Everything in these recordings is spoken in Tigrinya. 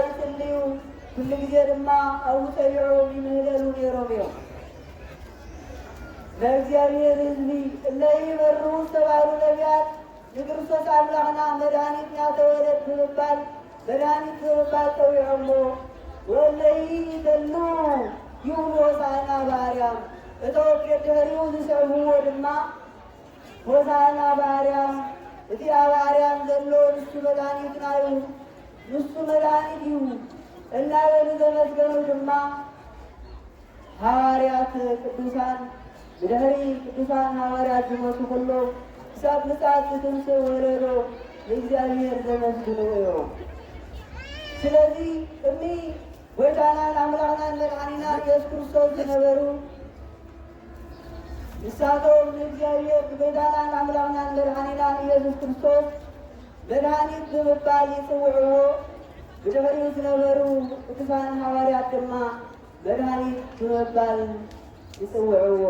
ይጽልዩ፣ ኩሉ ግዜ ድማ ኣብኡ ጸኒዖም ይምህለሉ ነይሮም እዮም። ናይ እግዚኣብሔር ህዝቢ፣ እለ ይበርሁ ዝተባህሉ ነቢያት ንክርስቶስ ኣምላኽና መድኃኒትና ተወለድ ብምባል መድኃኒት ብምባል ጸዊዖሞ። ወለይ ይደሉ ይብሉ ሆሳዕና በኣርያም። እቶም ደድሕሪኡ ዝስዕብዎ ድማ ሆሳዕና በኣርያም፣ እቲ ኣብ ኣርያም ዘሎ ንሱ መድኃኒትና እዩ፣ ንሱ መድኃኒት እዩ እናበሉ ዘመስገኑ ድማ ሃዋርያት ቅዱሳን፣ ብድሕሪ ቅዱሳን ሃዋርያት ዝሞቱ ኩሎም ክሳብ ምጽኣት ዝትንስእ ወለዶ ንእግዚኣብሔር ዘመስግኑ እዮም። ስለዚ እኒ ጎይታናን ኣምላኽናን መድኃኒናን ኢየሱስ ክርስቶስ ዝነበሩ ንሳቶም ንእግዚኣብሔር ንጎይታናን ኣምላኽናን መድኃኒናን ኢየሱስ ክርስቶስ መድኃኒት ብምባል ይጽውዕዎ። ብድሕሪኡ ዝነበሩ ቅዱሳን ሃዋርያት ድማ መድኃኒት ብምባል ይጽውዕዎ።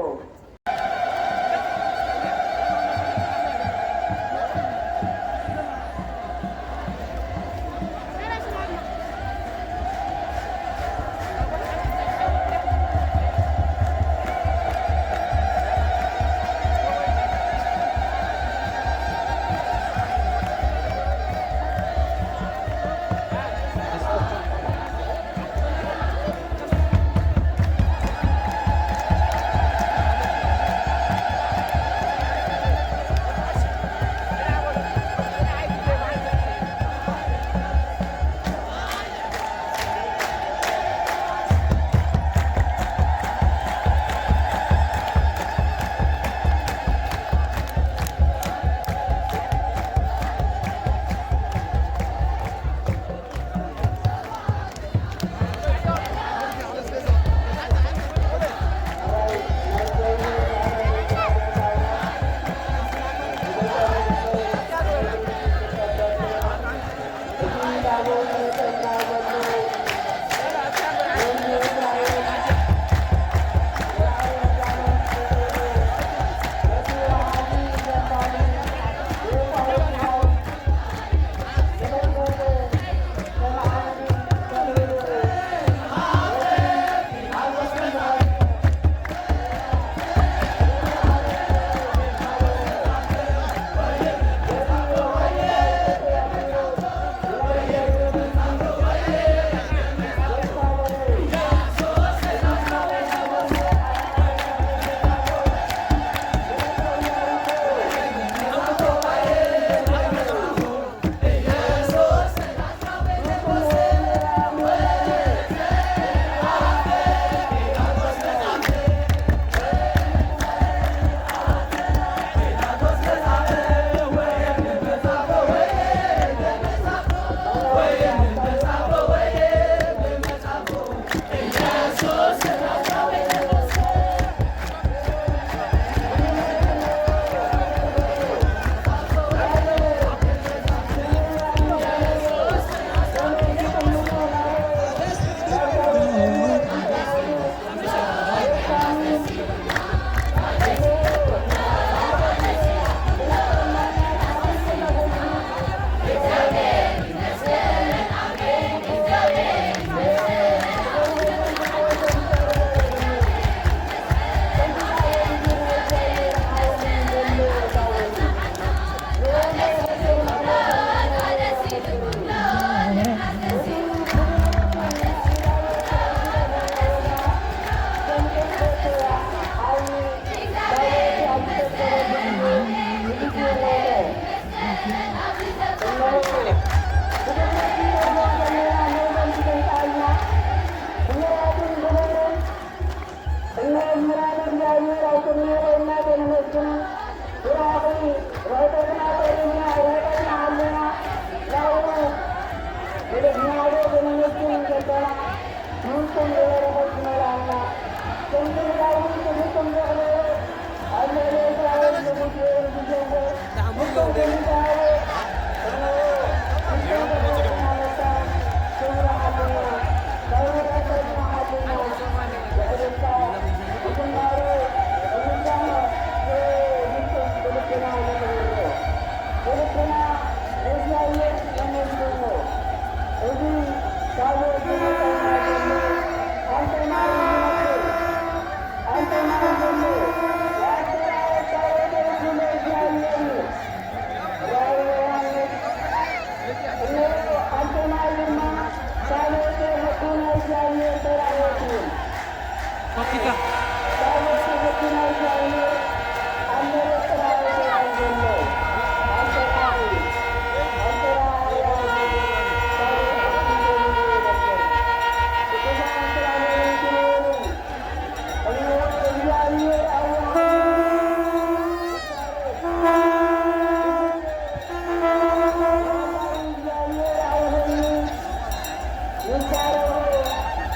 ይዛረቡ፣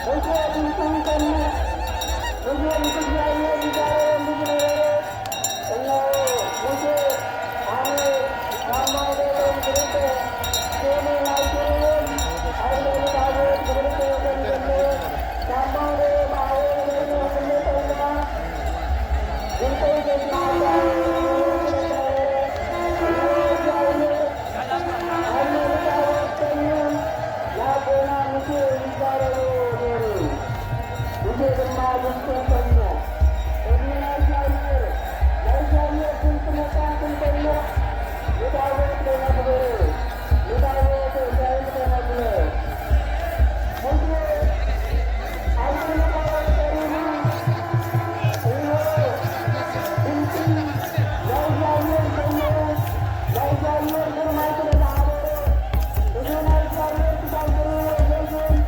ሙሴ ድምፁ ይሰምዕ። ሙሴ ምስ እግዚኣብሔር ይዛረበሉ ዝነበረ እነሆ ሙሴ ኣነ ካብ መንጎ እቶም ክልተ ስእሊ ናይ ኪሩቤል ኣብ ልዕሊ ታቦት ክልተ ወገን ዘሎ ካብ መንጎ ማዕበል በይኑ ክልተ እምባ ድምፀይ ከስምዓካ ስለ ዝነበረ እነሆ እግዚኣብሔር ኣብ ልዕሊ ታቦት ኮይኑ ንኣቦና ሙሴ ይዛረቦ ነይሩ። ሙሴ ድማ ድምፁ ሰምዖ። እዚ ናይ እግዚኣብሔር፣ ናይ እግዚኣብሔር ድምፂ መታን ክንሰምዕ ንታቦት ከነኽብር፣ ንታቦት እስራኤል ከነኽብር። ሙሴ ኣብ ቅድሚ ታቦት ቀሪቡ፣ እንሆ ድምፂ ናይ እግዚኣብሔር ሰምዑ፣ ናይ እግዚኣብሔር ግርማ ስለ ዝሓደረ፣ እዚ ናይ እግዚኣብሔር ክሳብ ዝርእይዎ ዘልግም፣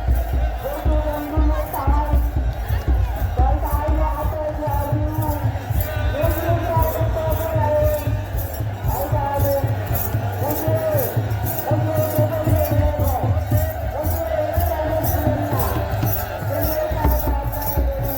በቲ ዘንግሎ ጸሓይ፣ ባይታ ዓይኑ ኣተየ ኣብሪሁ፣ ንእግሩ ካብ ቁጠ ዘርኣየ፣ ኣይከኣለን። ሙሴ፣ ሙሴ፣ ተሰብየ ብለዎ፣ ሙሴ፣ ኤልያስ ይመስለና፣ ስምዒት ኣሕዋትና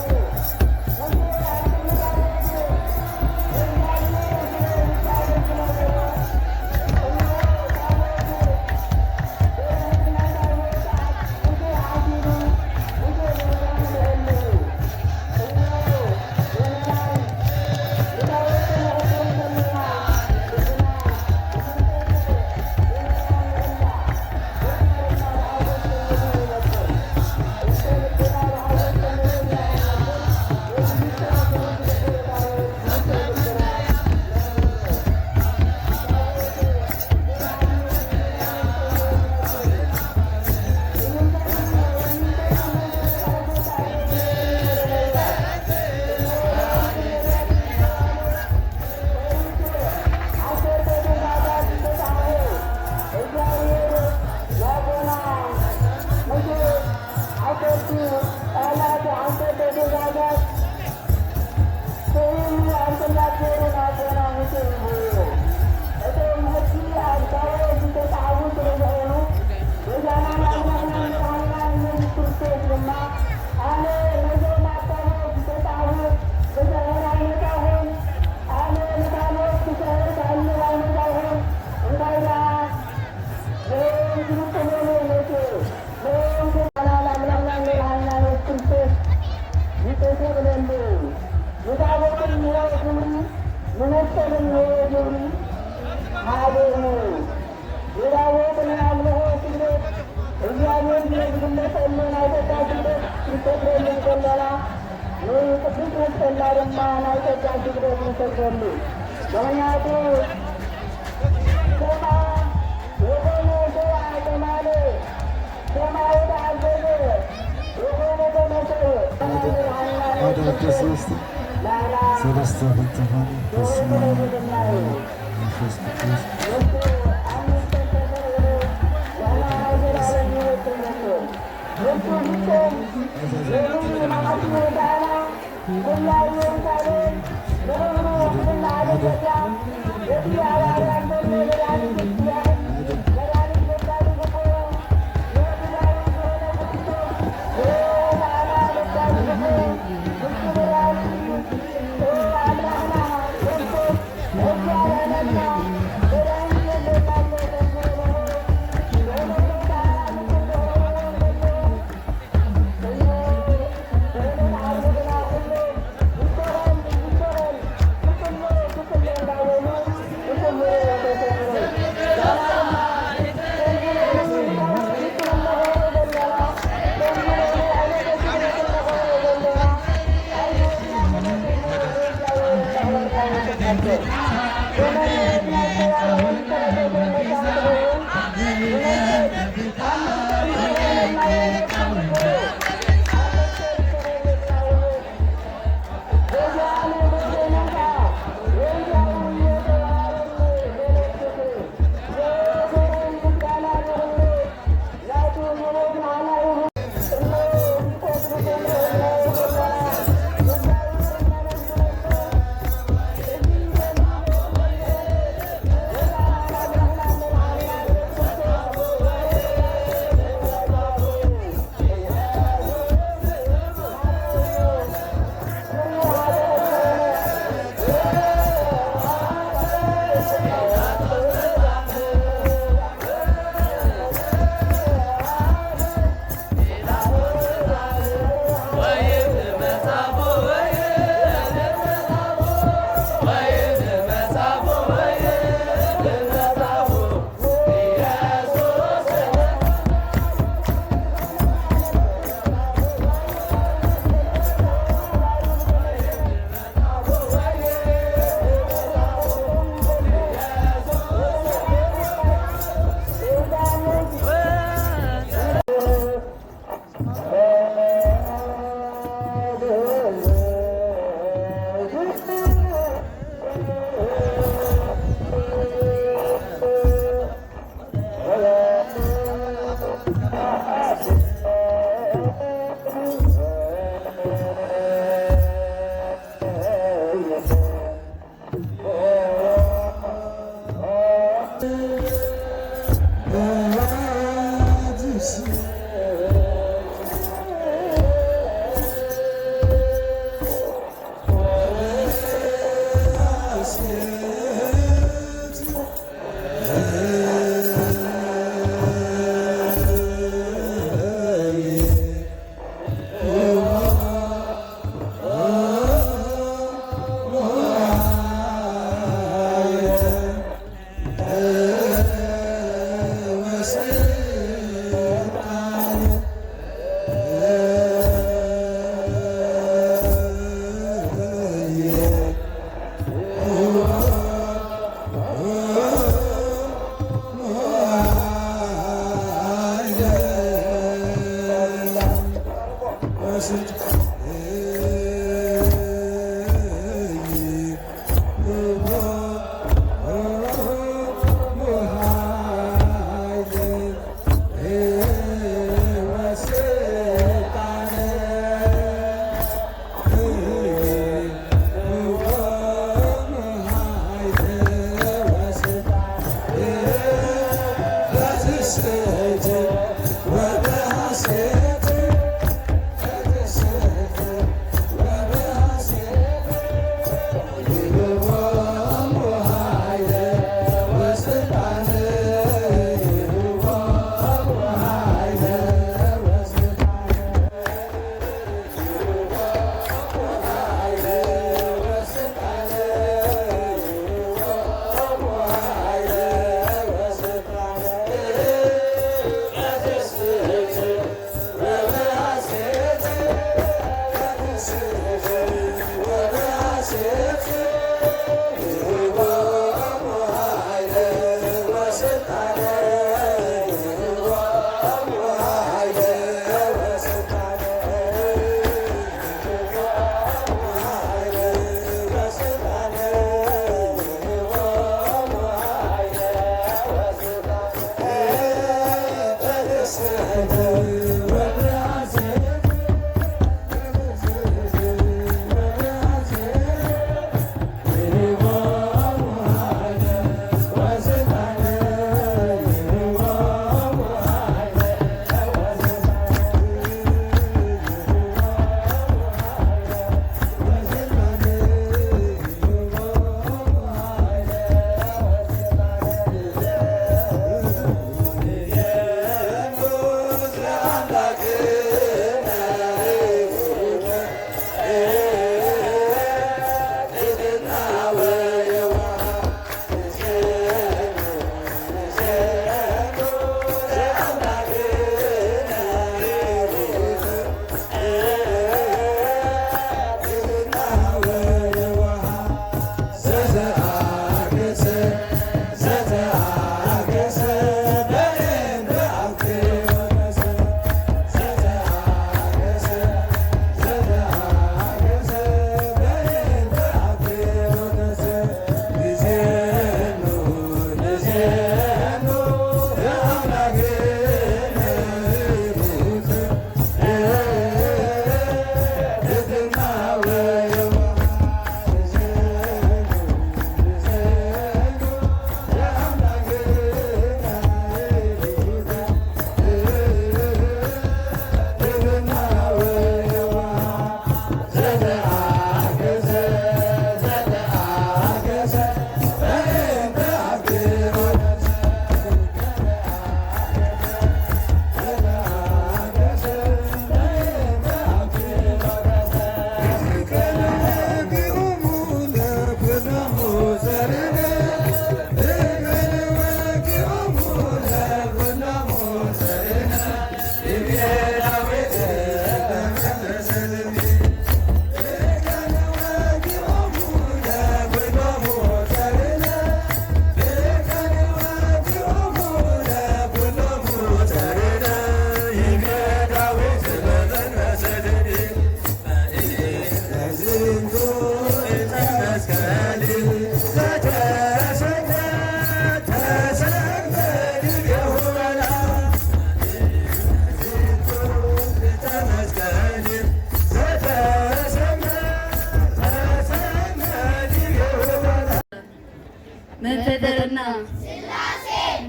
ይደልዩ። ስኢሉ ኣብ ጽላት ገይሩ ናብ ኣቦና ሙሴ ይህብዎ። እቶም ሕጊ ኣብ ታቦት ዝተጻሕፉ ስለ ዝኾኑ፣ በጃና ኣምላኽናን መድሓኒናን ኢየሱስ ክርስቶስ ድማ፣ ኣነ ነዞም ኣብ ታቦት ዝተጻሕፉ ክስሕር ኣይመጻኹን፣ ኣነ ንታቦት ክስሕር ክዕልል ኣይመጻኹን፣ እንታይ ደኣ ንዕኦም ክምጥኖም መጺኡ። ንዕኦም ከ ኣምላኽናን መድሓኒናን ኢየሱስ ክርስቶስ ዝተሰቕለሉ፣ ንታቦት እንሆ ክብሪ፣ ንመስቀል እንሆ ክብሪ ሓደ እዩ። ንታቦት ናይ ኣምልኾ ስግደት እግዚኣብሔር ስለ ዝግለጸሉ ናይ ጸጋ ስግደት ክንሰግደሉ እንከለና፣ ንቅዱስ መስቀልና ድማ ናይ ጸጋ ስግደት ንሰግደሉ። ምኽንያቱ ከማ ወኮነ ሰብአ ከማነ፣ ከማሁ ተአዘዘ ወኮነ ከመ ሰብ። ወደ ቅድስት ሰለስተ ፈተፈን በስመ አብ ወወልድ ወመንፈስ ቅዱስ።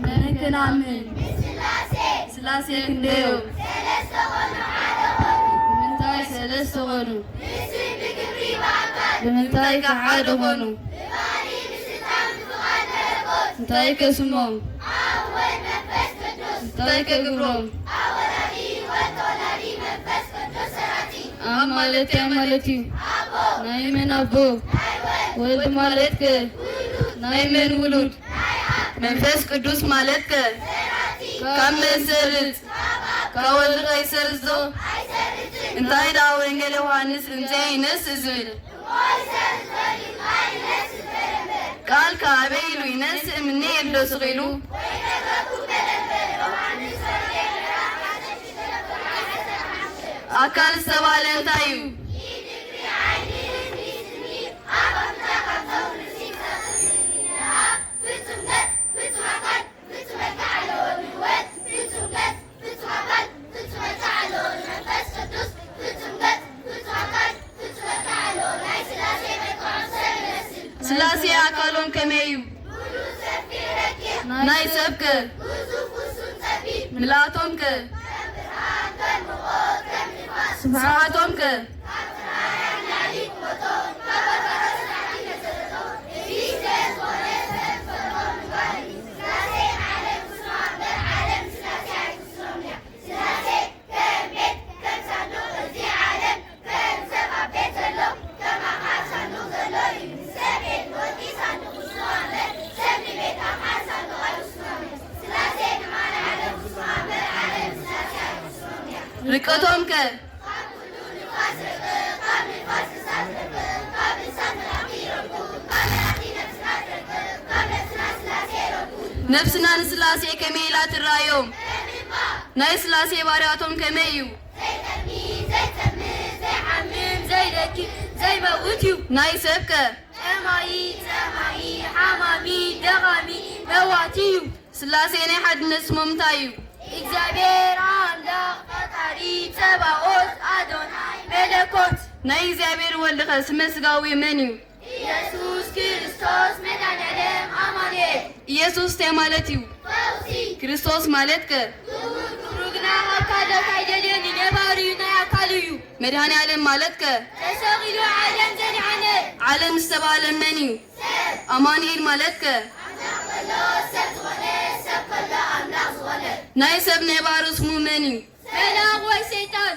ንመን ክንኣምን? ስላሴ ክንደዮም? ንምንታይ ሰለስተ ኾኑ? ንምንታይ ከ ሓደ ኾኑ? እንታይ ከ ስሞም? እንታይ ከ ግብሮም? ኣብ ማለት እንታይ ማለት እዩ? ናይ መን ኣቦ? ወልድ ማለት ከ? ናይ መን ውሉድ? መንፈስ ቅዱስ ማለት ከ? ካብ መን ሰርጽ? ካብ ወልድ ከይሰርጽ ዶ? እንታይ ደኣ ወንጌል ዮሃንስ እንታይ ይነስእ ዝብል? ቃል ከ ኣበይ ኢሉ ይነስእ እምኒ ኢሉ ዶ ስቕ ኢሉ? ኣካል ዝተባህለ እንታይ እዩ? ስላሴ ኣካሎም ከመይ እዩ? ናይ ሰብ ከ? ምልኣቶም ከ? ስፍሓቶም ከ? ርቀቶም ከ? ነፍስና ንስላሴ ከመይ ኢላ ትረኣዮም? ናይ ስላሴ ባህርያቶም ከመይ እዩ? ዘይጠሚ፣ ዘይጠምእ፣ ዘይሓምም፣ ዘይደኪም፣ ዘይመውት እዩ። ናይ ሰብ ከ? ጠማዪ፣ ጸማዪ፣ ሓማሚ፣ ደኻሚ፣ መዋቲ እዩ። ስላሴ ናይ ሓድነት ስሞም እንታይ እዩ? እግዚኣብሔር ኣምላኽ ፈጣሪ ጸባኦት ኣዶናይ መለኮት። ናይ እግዚኣብሔር ወልድኸ ስመ ስጋዊ መን እዩ? ኢየሱስ ክርስቶስ መድኃኔዓለም ኣማኑኤል። ኢየሱስ እንታይ ማለት እዩ? ፈውሲ። ክርስቶስ ማለት ከ? ክቡር ክብሩ ግና ካብ ካልኦት ኣይደልዮን እዩ፣ ነባሪ እዩ፣ ናይ ኣካሉ እዩ። መድኃኔዓለም ማለት ከ? ተሰቒሉ ዓለም ዘድሓነ። ዓለም ዝተባህለ መን እዩ? ኣማኑኤል ማለት ከ? ኣምላኽ ከሎ ሰብ ዝኾነ፣ ሰብ ከሎ ኣምላኽ ዝኾነ። ናይ ሰብ ናይ ባህሩ ስሙ መን እዩ? መልኣኽ ወይ ሰይጣን?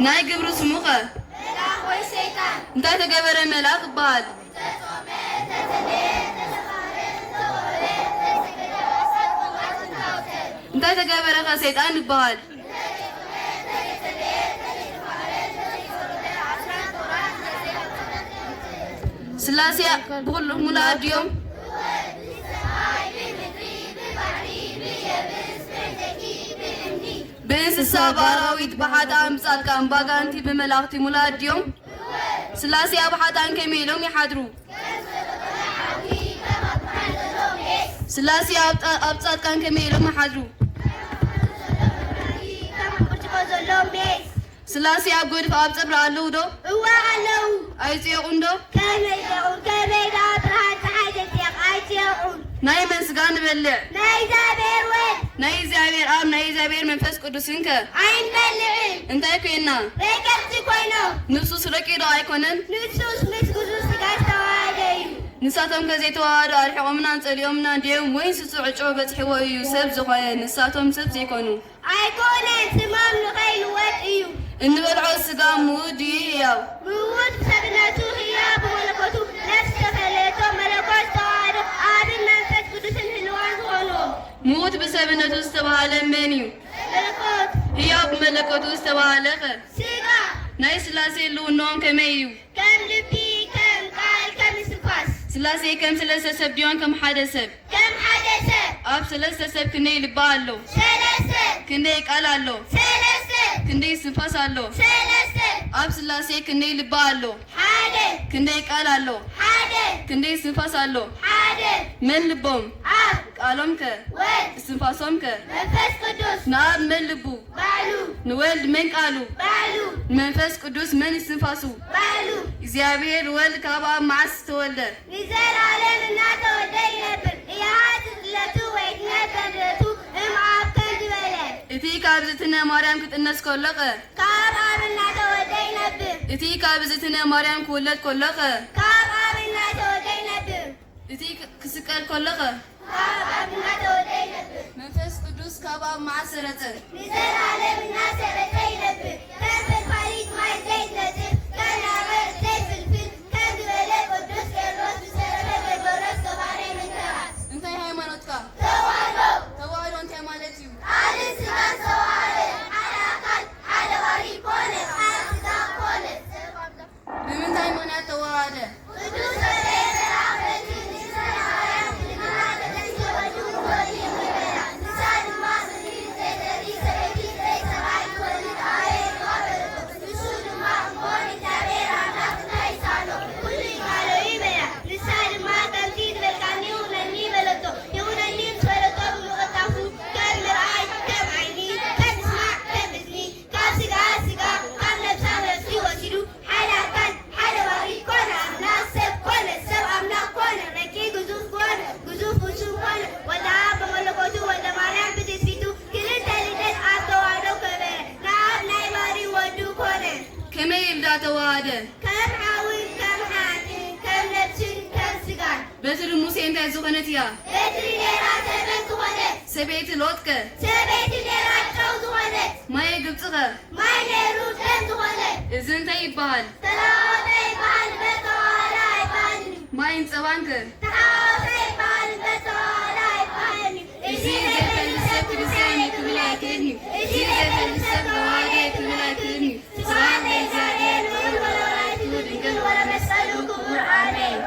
ናይ ግብሩ ስሙ ኸ? መልኣኽ ወይ ሰይጣን? እንታይ ተገበረ መልኣኽ ይበሃል? እንታይ ተገበረ ኸ ሰይጣን ይበሃል? ስላሴ ብኹሉ ሙሉኣት ድዮም? ብእንስሳ፣ ብኣራዊት፣ ብሓጥኣን፣ ብጻድቃን፣ ባጋንቲ፣ ብመላእኽቲ ሙሉኣት ድዮም? ስላሴ ኣብ ሓጥኣን ከመይ ኢሎም ይሓድሩ? ስላሴ ኣብ ጻ-፣ ኣብ ጻድቃን ከመይ ኢሎም ይሓድሩ? ከም ኣብ ብርጭቆ ዘሎ ሜስ። ስላሴ ኣብ ጎድፍ ኣብ ጸብሪ ኣለዉ ዶ? እወ ኣለዉ። ኣይጽየቑን ዶ? ከመይ ይጽየቑ? ከመይ ደኣ ብርሃን ጸሓይ ዘይጽየቕ? ኣይጽየቑን። ናይ መን ስጋ ንበልዕ? ናይ እግዚኣብሔር ወልድ። ናይ እግዚኣብሔር ኣብ፣ ናይ እግዚኣብሔር መንፈስ ቅዱስን ከ? ኣይንበልዕን። እንታይ ኮይና? ረገምቲ ኮይኖም። ንሱስ ረቂቕ ዶ ኣይኮነን? ንሱስ ምስ ግዙፍ ስጋ ዝተዋሃደ እዩ። ንሳቶም ከ ዘይተዋሃዱ ኣርሒቖምናን ጸሊኦምናን ድዮም? ወይስ እሱ ዕጭ በጺሕዎ እዩ ሰብ ዝኾነ ንሳቶም ሰብ ዘይኮኑ? ኣይኮነን፣ ስሞም ንኸይልወጥ እዩ። እንበልዖ ስጋ ምዉት ድዩ ህያው? ምዉት ብሰብነቱ ህያው፣ ብመለኮቱ ነፍሲ ተፈለየቶ፣ መለኮት ዝተዋሃዶ ኣብን መንፈስ ቅዱስን ህልዋን ዝኾንዎ። ምዉት ብሰብነቱ ዝተባህለ መን እዩ? መለኮት። ህያው ብመለኮቱ ዝተባህለ ኸ? ስጋ። ናይ ስላሴ ህልውናኦም ከመይ እዩ? ከም ልቢ፣ ከም ቃል፣ ከም እስትንፋስ። ስላሴ ከም ሰለስተ ሰብ ድዮም ከም ሓደ ሰብ? ከም ሓደ ሰብ። ኣብ ሰለስተ ሰብ ክንደይ ልቢ ኣሎ? ሰለስተ። ክንደይ ቃል ኣሎ? ሰለስተ። ክንደይ እስትንፋስ ኣሎ? ሰለስተ። ኣብ ስላሴ ክንደይ ልቢ ኣሎ? ሓደ። ክንደይ ቃል ኣሎ? ሓደ። ክንደይ እስትንፋስ ኣሎ? ሓደ። መን ልቦም? ኣብ። ቃሎም ከ? ወልድ። እስትንፋሶም ከ? መንፈስ ቅዱስ። ንኣብ መን ልቡ? ባዕሉ። ንወልድ መን ቃሉ? ባዕሉ። ንመንፈስ ቅዱስ መን እስትንፋሱ? ባዕሉ። እግዚኣብሔር ወልድ ካብ ኣብ መዓስ ተወልደ? ንዘለዓለም እናተወልደ ይነብር። እያሃ ስቅለቱ ወይትነገር ልደቱ እም ኣብ ከም ዝበለ። እቲ ካብ ዝትነ ማርያም ክጥነስ ከሎቐ? ካብ ኣብ እናተወልደ ይነብር። እቲ ካብ ዝትነ ማርያም ክውለድ ከሎቐ? ካብ ኣብ እናተወልደ ይነብር። እቲ ክ-፣ ክስቀል ከሎቐ? ካብ ኣብ እናተወልደ ይነብር። መንፈስ ቅዱስ ካብ ኣብ መዓስ ሰረጸ? ንዘለዓለም እናሰረጸ ይነብር። ከም ፈልፋሊት ማይ ዘይትነጽፍ፣ ከም ነበልባል ዘይፍልፍል፣ ከም ዝበለ ቅዱስ ቄርሎስ ብዝተረፈ ጎርጎርዮስ ገባሬ መንከራት። እንታይ ሃይማኖትካ? ተዋህዶ። ተዋህዶ እንታይ ማለት እዩ? ቃልን ስጋን ዝተዋሃደ፣ ሓደ ኣካል፣ ሓደ ባህሪ ኮነ፣ ቃል ስጋ ኮነ። ብምንታይ ምኽንያት ተዋሃደ? ቅዱስ ገብርኤል መልኣኽ መጺኡ ንእግዝእትነ ማርያም ብልመና ተጠንሲኡ ወዲ ክወልድ እዩ ይበላ። ንሳ ድማ ምድሪ ንዘይትርኢ ሰበይቲ ዘይሰብኣይ ትወልድ ኣበይ ኣለዋ በለቶ። ንሱ ድማ እሞ ንእግዚኣብሔር ኣምላኽ እንታይ ይሳኖ? ኩሉ ይከኣሎ እዩ በላ። ንሳ ድማ ከምቲ ዝበልካኒ ይኹነኒ በለቶ። ይኹነኒ ምስ በለቶ ብምቕልጣፉ ከም ምርኣይ ከም ዓይኒ፣ ከም ምስማዕ ከም እዝኒ፣ ካብ ስጋ ስጋ፣ ካብ ነፍሳ ነፍሲ ወሲዱ ሓደ ኣካል ሓደ ባህሪ ኮነ። ኣምላኽ ሰብ ኮነ፣ ሰብ ኣምላኽ ኮነ። ረቂቕ ግዙፍ ኮነ፣ ግዙፍ ውሱን ኮነ። ወልደ ኣብ ብመለኮቱ፣ ወልደ ማርያም ብትስፊቱ፣ ክልተ ልደት ኣብ ተዋህዶ ከበረ። ንኣብ ናይ ባህሪ ወዱ ኮነ። ከመይ ኢሉ ደኣ ተዋሃደ? ከም ሓውን ከም ሓትን ከም ነፍስን ከም ስጋን። በትሪ ሙሴ እንታይ ዝኾነት እያ? በትሪ ኔራ ሰበን ዝኾነት። ሰበይቲ ሎጥከ? ሰበይቲ ኔራ ጨው ዝኾነት። ማየ ግብጽኸ? ማይ ኔሩ ደም ዝኾነ። እዚ እንታይ ይበሃል? ተለዋወጠ ይበሃል እምበር ተዋሃደ ኣይበሃልን እዩ። ማይን ጸባንከ? ተሓዋወሰ ይበሃል እምበር ተዋሃደ ኣይበሃልን እዩ። እዚ ዘይፈልጥ ሰብ ክርስቲያን እዩ ክብል ኣይክእልን እዩ። እዚ ዘይፈልጥ ሰብ ተዋሃደ እዩ ክብል ኣይክእልን እዩ። ስብሐት ለእግዚኣብሔር ልዑል ወለወላዲቱ ድንግል ወለመስቀሉ ክቡር። ኣሜን።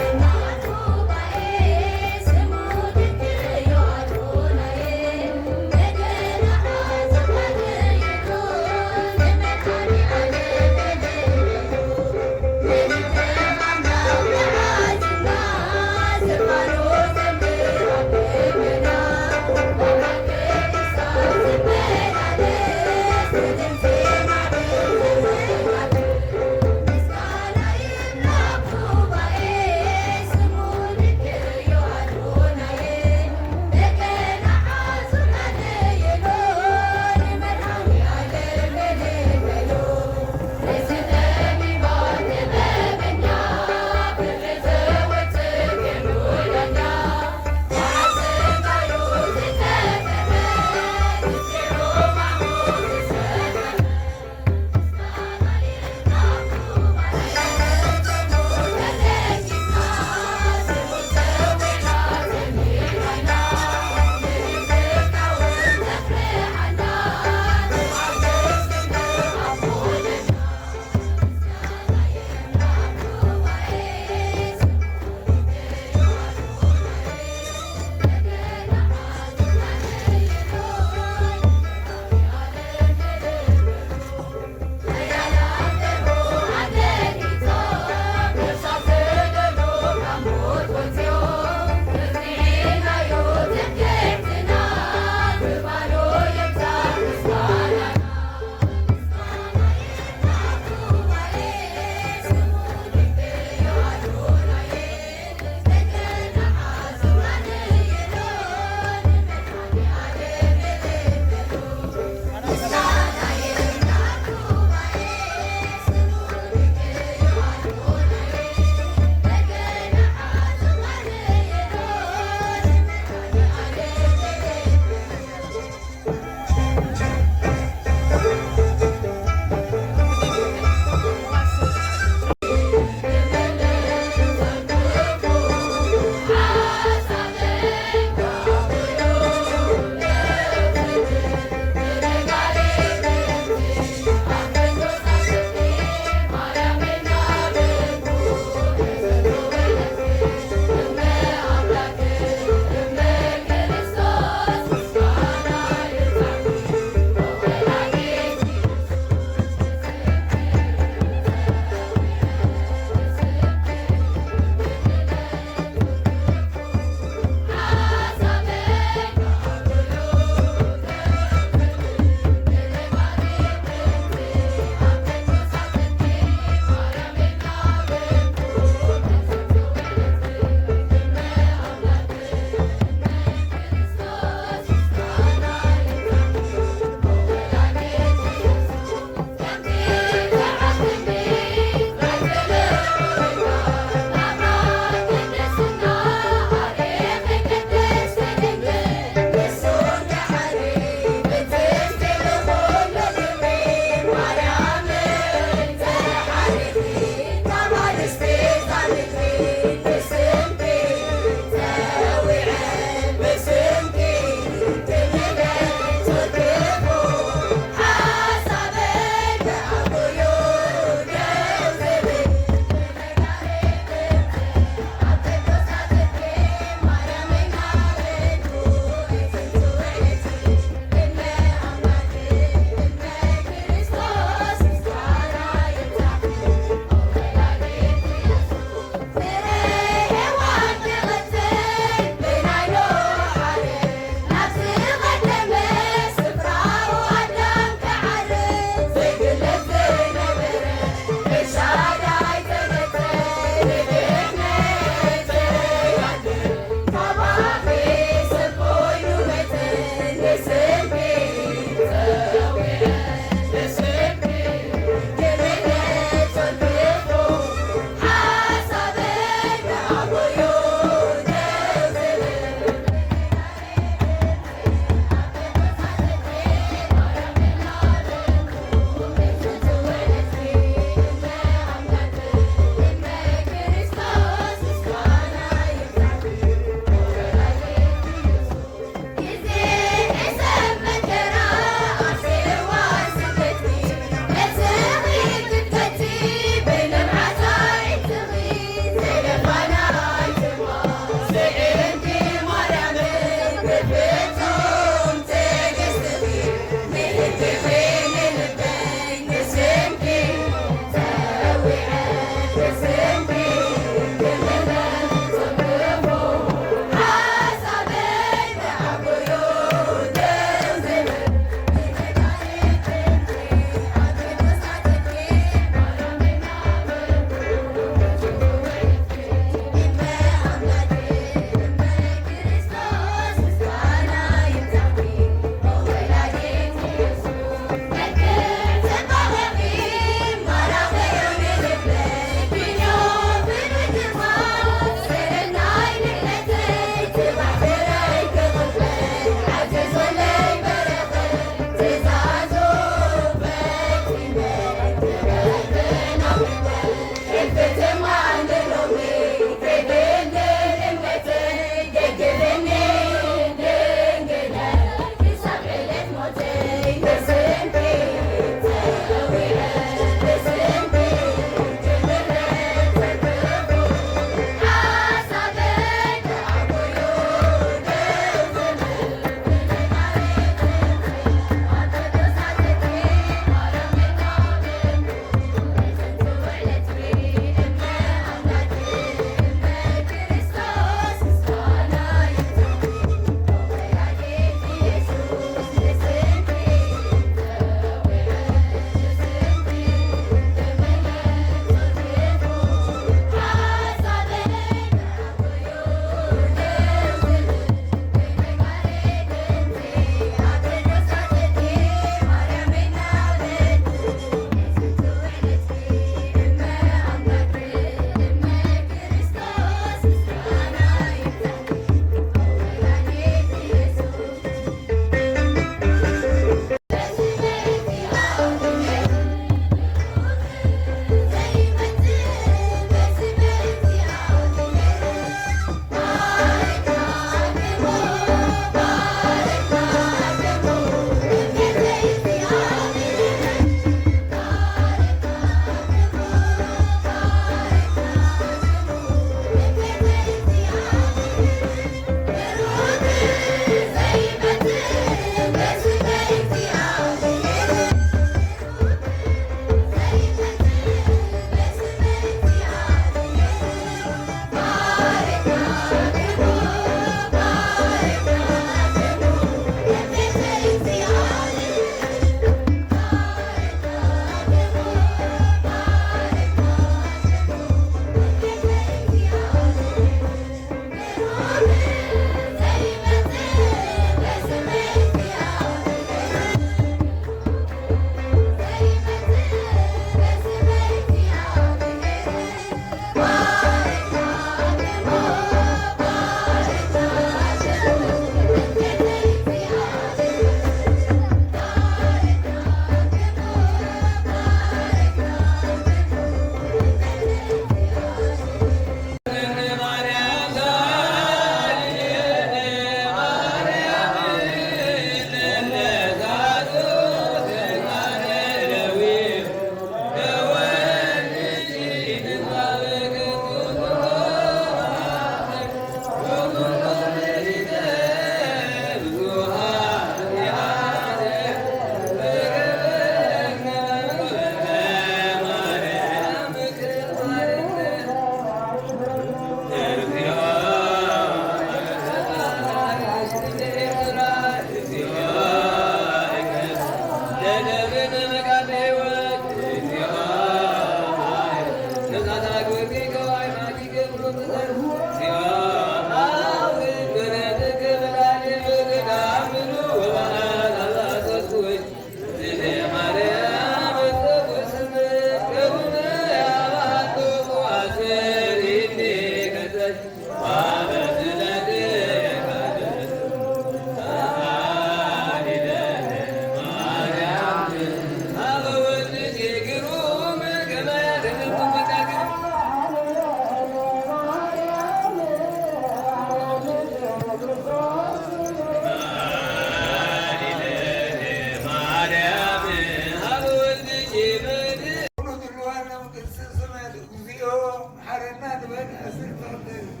እግዚኦ መሐረና ንበል። ዓሰርተ ክልተ ግዜ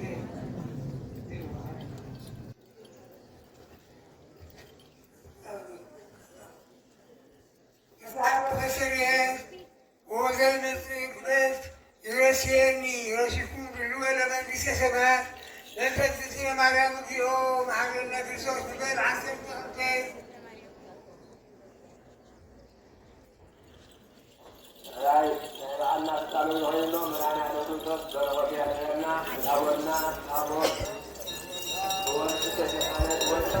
ይስዓር ተሽርየ ወዘይመጽእ ክደት ይረሲ ሴኒ ረሲኩም ድልወ ለመንግስተ ሰማያት በእንተ እግዝእትነ ማርያም እግዚኦ መሐረነ ክርስቶስ ንበል ዓሰርተ ክልተ። ራይ ናይ በዓልና ፍጻሜ ዝኾይኑ መድኃኔዓለም ክርስቶስ በረኸቱ ያድርገና። ኣቦና ኣቦ ወወልድ ተሸካነ ወልድ